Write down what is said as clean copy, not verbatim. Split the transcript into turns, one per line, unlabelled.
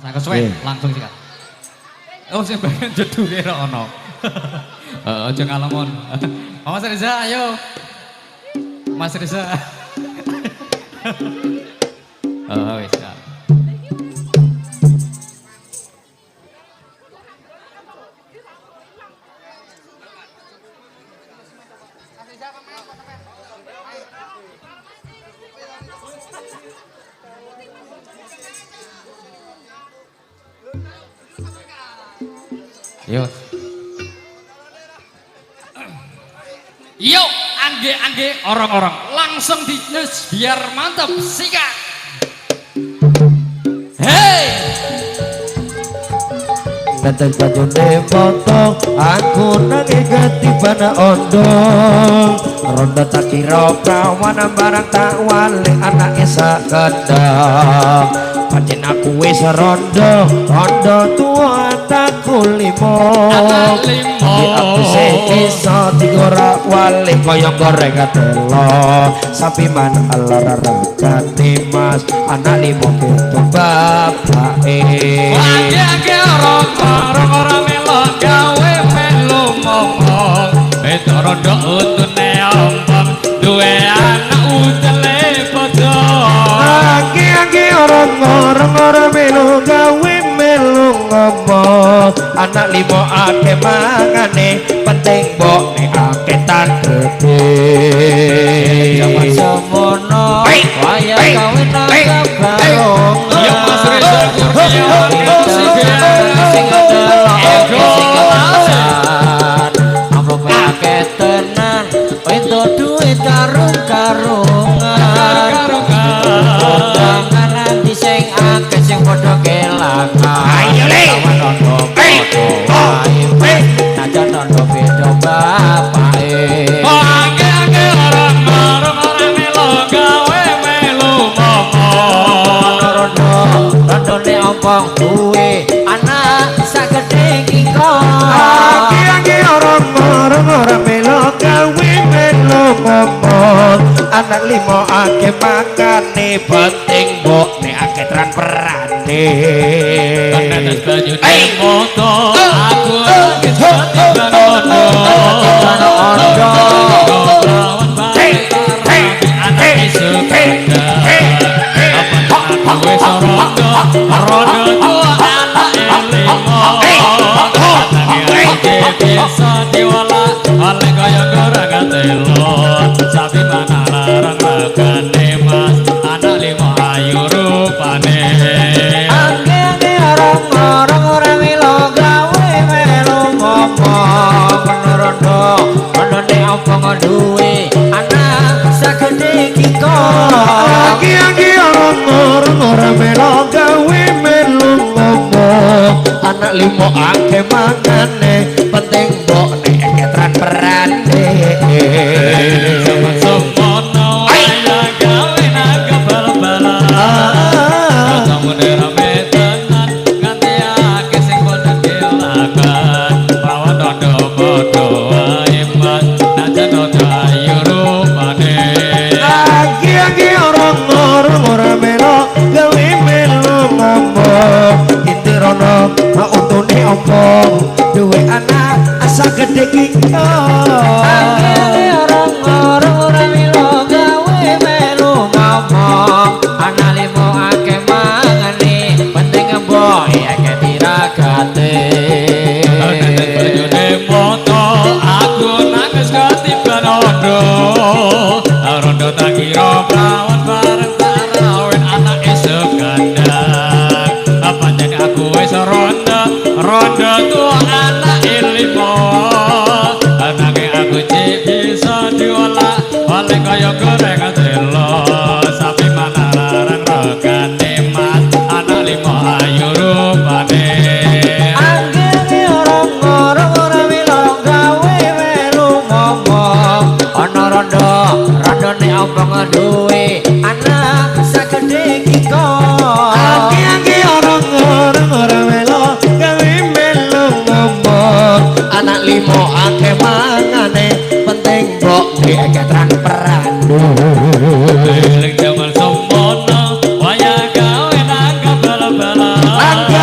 Saya kesuwen langsung sikat. Oh, sing bagian jedure ora ono. Heeh, aja ngalemon. Mas Reza, ayo. Mas Reza. Oh, wis. Ya. Yo. Yo, angge-angge orang-orang langsung dinyus biar mantap sikat. Hey.
Tetes bajune foto aku nangis ketiban ondo. Rondo tak kira prawan barang tak wale anake sakedhak. Pancen aku wis rondo, rondo tuwa anakku limo.
Anak limo.
Tapi aku sing iso digorak wale kaya goreng telo. Sapi man alara regane mas, anak limo pitu bapake.
Angge-angge orang-orang ora melo gawe melu momong. Beda rondo utune ompong, duwe anak utele padha.
Angge-angge orang-orang ora melu gawe melu ngomong. Anak limo akeh mangane, penting mbok nek akeh tanggepe.
Jaman semono wayah kawin nang barongan.
Yo Mas Reza Kurniawan
sing ndelok sing kelasan. Amplop akeh tenan, entuk duit karung-karungan. Undangan nanti sing akeh sing padha kelangan.
Ayo, Le.
Lawan rondo padha wae, najan rondo beda bapake.
Angge-angge orang-orang ora melu gawe melu momong.
Rondo rondone ompong duwe anak sagede kingkong.
Angge-angge orang-orang ora melu gawe melu ngomong. Anak limo akeh makane, penting mbok nek akeh transferane.
Tetes bajune moto, aku nangis ketiban ondo.
Ondo.
Prawan bareng anak isukanda. Apa aku wis rondo, rondo tuwa anake limo. Anake bisa diolah oleh kaya gorengan telo. Sapi mana larang regane mas, anak limo ayu rupane.
Angge-angge orang-orang ora melu gawe melu momong. Rondo rondone ompong duwe anak sagede kingkong.
Angge-angge orang-orang ora melu gawe melu ngomong. Anak limo akeh mangane, penting mbok nek akeh transferane.
Jaman semono wayah gawe nang bal-balan. Kancamu rame tenan nganti akeh sing padha kelakan. Pawan rondo padha wae mas, najan rondo ayu rupane.
Angge-angge orang-orang ora melu gawe melu ngomong. Inti rono untune ompong, duwe anak asa gede kingkong.
Angge-angge orang-orang ora melu gawe melu ngomong. Anak limo akeh mangane, penting mbok akeh tiragate.
Tetes bajune moto, aku nangis ketiban ondo. Rondo tak kira prawan bareng tak rawin anake sekandang. Pancen aku wis rondo, rondo tuwa anake limo. Anake aku cek bisa diolah oleh kaya gorengan telo. Sapi mana larang regane mas, anak limo ayu rupane.
Angge-angge orang-orang ora melu gawe melu ngomong. Ana rondo, rondone ompong duwe anak sagede kingkong.
Angge-angge orang-orang ora melu gawe melu ngomong. Anak limo akeh mangane, penting mbok nek akeh transferane.
Eling jaman semono wayah gawe nang bal-balan.
Angge